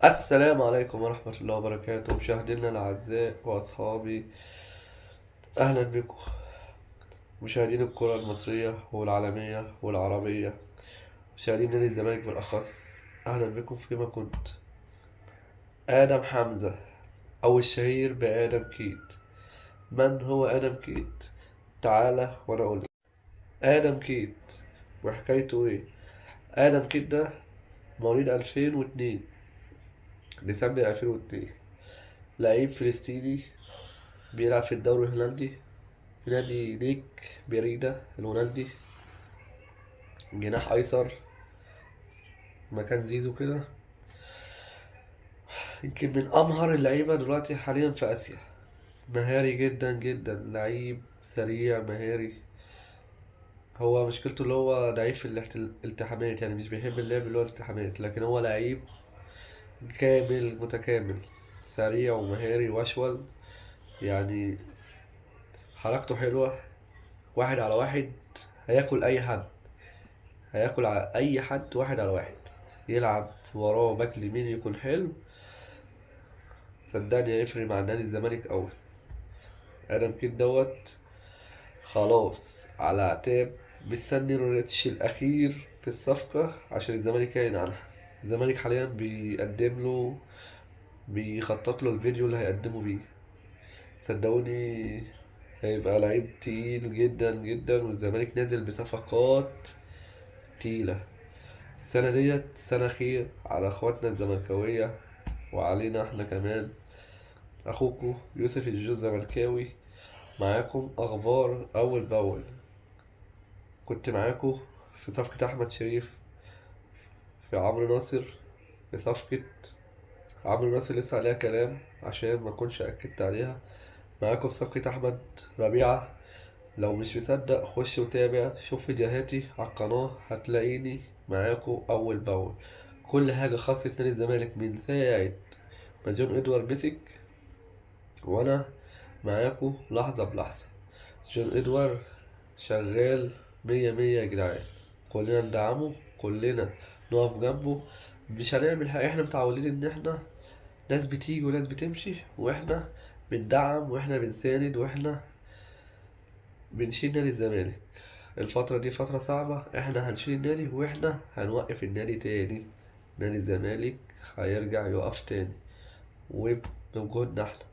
السلام عليكم ورحمة الله وبركاته، مشاهدينا الأعزاء وأصحابي، أهلا بكم مشاهدين الكرة المصرية والعالمية والعربية، مشاهدين نادي الزمالك بالأخص. أهلا بكم فيما كنت. آدم حمزة أو الشهير بآدم كيت. من هو آدم كيت؟ تعالى وأنا أقول لك. آدم كيت وحكايته إيه؟ آدم كيت ده مواليد 2002، ديسمبر 2002، لعيب فلسطيني بيلعب في الدوري الهولندي في نادي نيك بيريدا الهولندي، جناح أيسر مكان زيزو كده. يمكن من أمهر اللعيبة دلوقتي حاليا في آسيا، مهاري جدا جدا، لعيب سريع مهاري. هو مشكلته اللي هو ضعيف في الالتحامات، يعني مش بيحب اللعب اللي هو الالتحامات، لكن هو لعيب كامل متكامل، سريع ومهاري وأشول، يعني حركته حلوة. واحد على واحد هياكل أي حد، هياكل على أي حد واحد على واحد. يلعب وراه باك اليمين يكون حلو، صدقني هيفرق مع نادي الزمالك أوي. آدم كيت دوت خلاص على اعتاب، مستني الريتش الأخير في الصفقة عشان الزمالك يعلن عنها. الزمالك حاليا بيقدم له، بيخطط له الفيديو اللي هيقدمه بيه. صدقوني هيبقى لعيب تقيل جدا جدا، والزمالك نازل بصفقات تقيلة السنة ديت. سنة خير على اخواتنا الزملكاوية وعلينا احنا كمان. اخوكو يوسف الجوز الزملكاوي معاكم اخبار اول باول. كنت معاكم في صفقة احمد شريف، في عمرو ناصر، في صفقة عمرو ناصر لسه عليها كلام عشان ما اكونش اكدت عليها. معاكم في صفقة احمد ربيعة. لو مش مصدق خش وتابع، شوف فيديوهاتي على القناة، هتلاقيني معاكم اول باول. كل حاجة خاصة نادي الزمالك من ساعة ما جون ادوارد مسك وانا معاكم لحظة بلحظة. جون ادوارد شغال مية مية يا جدعان، كلنا ندعمه، كلنا نقف جنبه. مش هنعمل حاجة، احنا متعودين ان احنا ناس بتيجي وناس بتمشي، واحنا بندعم واحنا بنساند واحنا بنشيل نادي الزمالك. الفترة دي فترة صعبة، احنا هنشيل النادي واحنا هنوقف النادي تاني. نادي الزمالك هيرجع يقف تاني وبوجودنا احنا.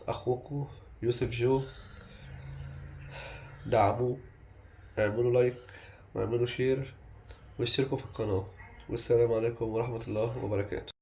اخوكو يوسف جو، دعموه، اعملوا لايك واعملوا شير واشتركوا في القناة. والسلام عليكم ورحمة الله وبركاته.